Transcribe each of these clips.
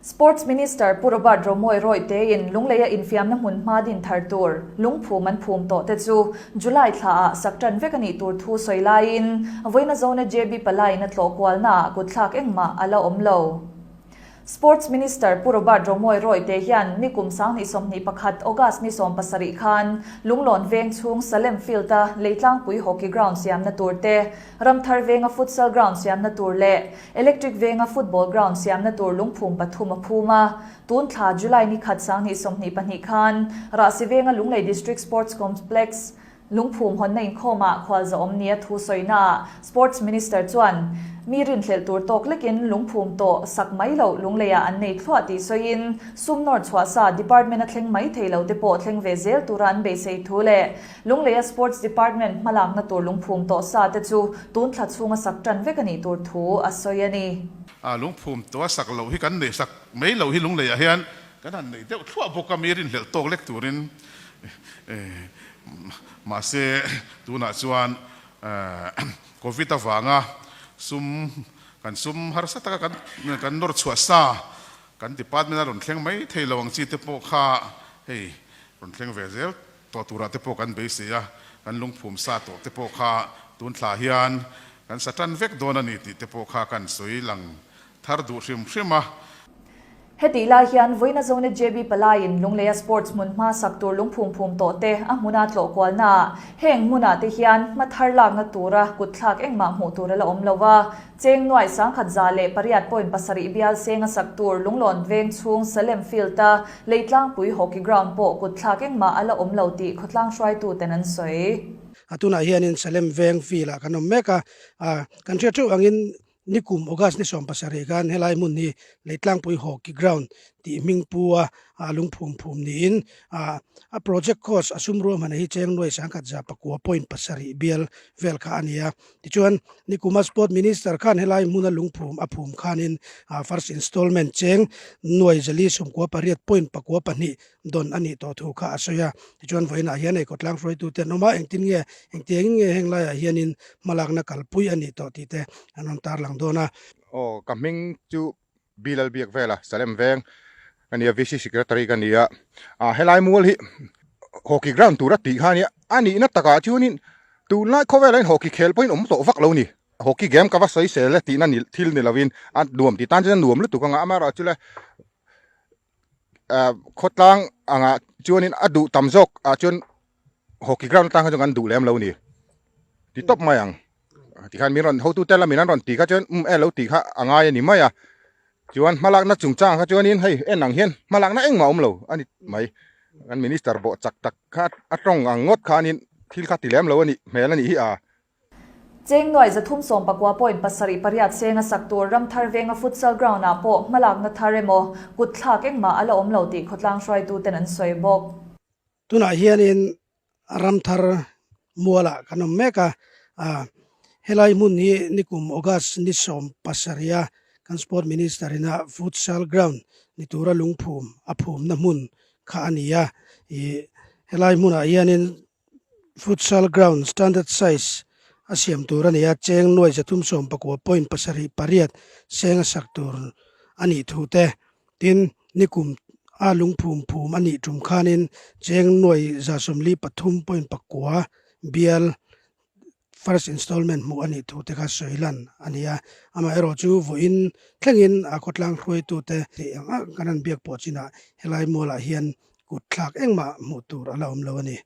Sports Minister Pu Robert Romawia Rawite-in Lungleia infiamna hmun hma din thar tur lungphum an phum tawh te chu July thlaah sak tan vek a nih tur thu sawi laiin vawiina Zone JB Palaiin a tlawh kualnaah kutthlak engmah a la awm lo. Sports Minister Pu Robert Romawia Rawite hian nikum 2021 August ni 17 khan Lunglawn veng chhung Salem Field-a Leitlangpui Hockey Ground siamna tur te, Ramthar venga Futsal Ground siamna tur leh Electric venga Football Ground siamna tur lungphum pathum a phum a. Tun thla July ni khat 2022 khan Rahsi venga Lunglei District Sports Complex Lungphum hawnna inkhawmah khualzawm nia thu sawinaah Sports Minister chuan mi rinhlelh tur tawk lekin lungphum tawh sak mai loh Lungleiah an nei thluah tih sawiin sum nawr chhuah sa Department a thleng mai thei lo te pawh thleng ve zel tura an beisei thu leh Lungleia Sports Department hmalakna tur lungphum tawh sa te chu tun thla chhunga sak tan vek a nih tur thu a sawi a ni. Lungphum tawh a sak loh hi kan nei sak mai loh hi Lungleiah hian kan han nei deuh thluah bawk a, mi rinhlelh tawk lek turin Mahse, tunah chuan Covid avanga sum kan sum harsa taka kan kan nawr chhuah sa kan department a rawn thleng mai thei lo ang chi te pawh kha hei rawn thleng ve zel tawh turah te pawh kan beisei a, kan lungphum sa tawh te pawh kha tun thla hian kan sa tan vek dawn a ni tih te pawh kha kan sawi lang thar duh hrim hrim a. Hetih lai hian vawiina Zone JB Palaiin Lungleia Sports hmun hma sak tur lungphum phum tawh te a hmuna tlawh kualnaah heng hmunah te hian hma thar lakna tura kutthlak engmah hmuh tur a la awm lo a, cheng nuaih 1008 point pasarih bial senga sak tur Lunglawn veng chhung Salem Field-a Leitlangpui Hockey Ground pawh kutthlak engmah a la awm lo tih khawtlang hruaituten an sawi. A tunah hianin Salem veng field-ah kan awm mek a, kan hriat theuh angin Nikum August ni 17 khan helai hmun hi Leitlangpui Hockey Ground tih hming pu a lungphum phum niin a project cost a sum ruahman hi cheng nuai 1109 point pasarih bial vel kha a ni a. Tichuan nikuma Sport Minister khan helai hmuna lungphum a phum khanin first installment cheng nuai 498 point pakua pahnih dawn a nih tawh thu kha a sawi a. Tichuan vawiinah hian ei khawtlang hruaitute an awm a, engtin nge, engtiangin nge heng laiah hianin hmalakna kalpui a nih tawh tih te an rawn tarlang dawn a. Aw, ka hming chu Bilal Biak Vela, Salem Veng ka ni a, VC Secretary ka ni a. Ah, helai mual hi hockey ground tur a tih kha a nia, a nihna takah chuanin tunlai khawvelah hian hockey khel pawhin awm tawh vak lo ni. Hockey game ka va sawi sel e tihna ni thil ni lovin a nuam tih tan chuan a nuam lutuk anga, amaherawhchu le khawtlang angah chuanin a duh tam zawk ah chuan hockey ground atang kha chuan kan duh lem lo a ni ti tawp mai ang tikhan min rawn hotu te lamin an rawn tih kha chuan um e lo tih kha a ngai a ni mai a chuan hmalakna chungchang kha chuanin hei en ang hian hmalakna engmah a awm lo a ni mai kan minister bawh chak tak kha a tawng ang ngawt khanin thil kha ti lem lo a nih hmel a nih hi a. Cheng nuai 319 point pasarih pariat senga sak tur Ramthar venga futsal ground ah pawh hmalakna thar emaw kutthlak engmah a la awm lo tih khawtlang hruaituten an sawi bawk. Tunah hianin Ramthar mualah kan awm mek a, helai hmun hi nikum August ni 17 a kan Sport Minister ina futsal ground ni tura lungphum a phumna hmun kha a ni a, ih helai hmunah hianin Futsal ground standard size a siam tur a ni a, cheng nuai 319 point pasarih pariat seng a sak tur a nih thu te, tin nikum a lungphum phum a nih tum khanin cheng nuai 143 point pakua bial first installment hmuh a nih thu te kha sawi lan a ni a, amaherawh chu vawiin thlengin a khawtlang hruaitute theih ang ang kan han biak pawh chinah helai mualah hian kut thlak engmah hmuh tur a la awm lo a ni.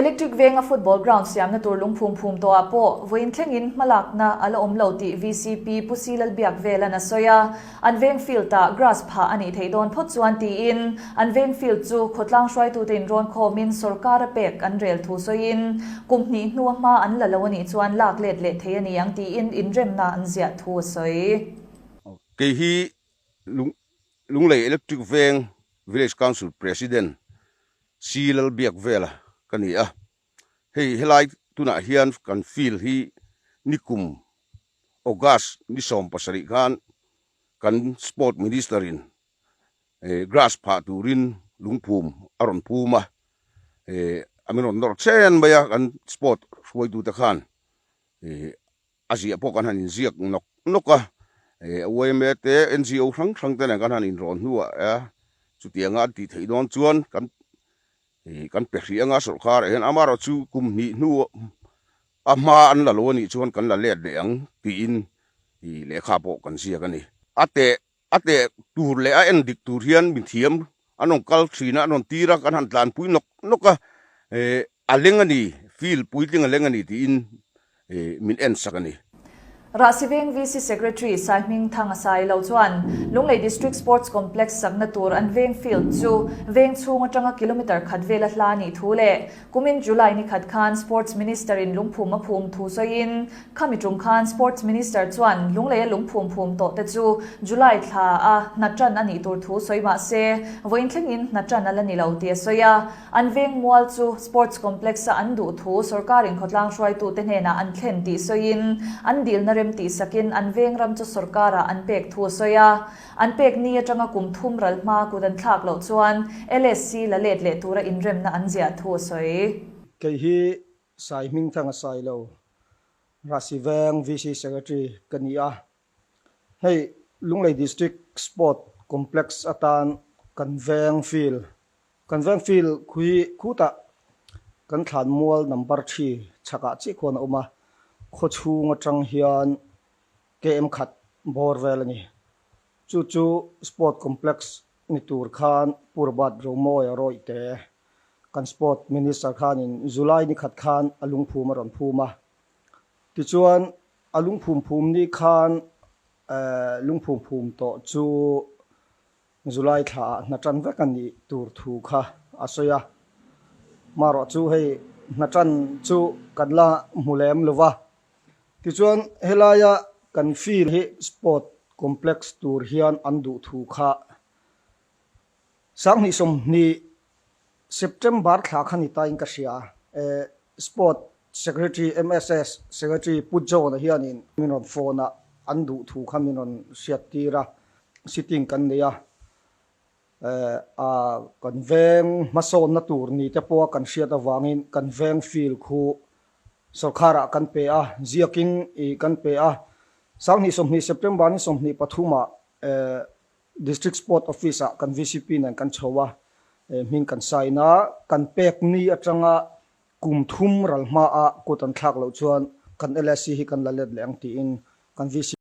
Electric venga football ground siamna tur lungphum phum tawhah pawh vawiin thlengin hmalakna a la awm lo tih VCP Pu Si Lalbiak velan a sawi a. An veng field-ah grass phah a nih theih dawn phawt chuan tiin an veng field chu khawtlang hruaitute inrawn khawmin sawrkar a pek an rel thu sawiin kum hnih hnua hma an la lo a nih chuan lak let leh thei a ni ang tiin inremna an ziah thu a sawi. Kei hi Lunglei Electric Veng Village Council President Si Lalbiak Vela ka ni a. Hei helai tunah hian kan field hi nikum August ni 17 khan kan Sport Minister in grass phah turin lungphum a rawn phum a, a min rawn nawr chen mai a kan sport hruaitute khan a ziah pawh kan han inziak nawk nawk a. Yma te NGO hrang hrang te nen kan han inrawn hnuah chutianga an tih theih dawn chuan kan kan pe hrih anga sawrkharah hian amaherawhchu kum hnih hnu a hma an la lo anih chuan kan la let leh ang tiin lehkha pawh kan ziak a ni. A teh A teh tur leh a en dik tur hian mithiam an rawn kal thin a, an rawn tir a, kan han tlanpui nawk nawk a, eh a leng a ni, field puitling a leng a ni tiin eh min en sak a ni. Rahsiveng VC Secretary Saihming Thanga Sailo chuan Lunglei District Sports Complex sakna tur an veng field chu veng chhung atanga kilometre khat vela hla nih thu leh Kumin July ni khat khan Sports Minister in lungphum a phum thu sawiin, khami tum khan Sports Minister chuan Lungleia lungphum phum tawh te chu July thla a hna tan a nih tur thu sawi mah se, vawiin thlengin hna tan a la ni lo tih a sawi a. An veng mual chu Sports Complex a an duh thu sawrkarin khawtlang hruaitute hnenah an thlen tih sawiin, an dilna rem tih sakin an veng ram chu sawrkarah an pek thu a sawi a. An pek ni atanga kum thum ral hma kut an thlak loh chuan LSC la let leh tura inremna an ziah thu a sawi. Kei hi Sai Hmingthang a sai lo, Rahsi Veng VC Secretary ka ni a. Hei Lunglei District Sport Complex atan kan veng field, kan veng field khui khutah kan thlan mual number thi chhakah chiah khuan a awm a, khawchhung atang hian KM khat bawr vel a ni. Chu chu Sport Complex ni tur khan Pu Robert Romawia rawihte kan Sport Minister khanin July ni khat khan a lungphum a rawn phum a. Tichuan a lungphum phum ni khan lungphum phum tawh chu July thla ah hna tan vek a nih tur thu kha a sawi a. Marawh chu hei hna tan chu kan la hmu lem lo va. Tichuan helaia kan field hi sport complex tur hian an duh thu kha 2020 September thla kha ni tain ka hria. Sport Secretary MSS Secretary Pu John-a hianin min rawn phone a, an duh thu kha min rawn hriattir a, sitting kan nei a, a kan veng hmasawnna tur ni te pawha kan hriat avangin kan veng field khu sawrkharah kan pe a, ziakin ih kan pe a. 2020 September ni 23 ah District Sport Office ah kan vcp nen kan chho a, hming kan sign a, kan pek ni atanga kum thum ral hma a kut an thlak loh chuan kan LSC hi kan la let leh ang tiin kan vcp.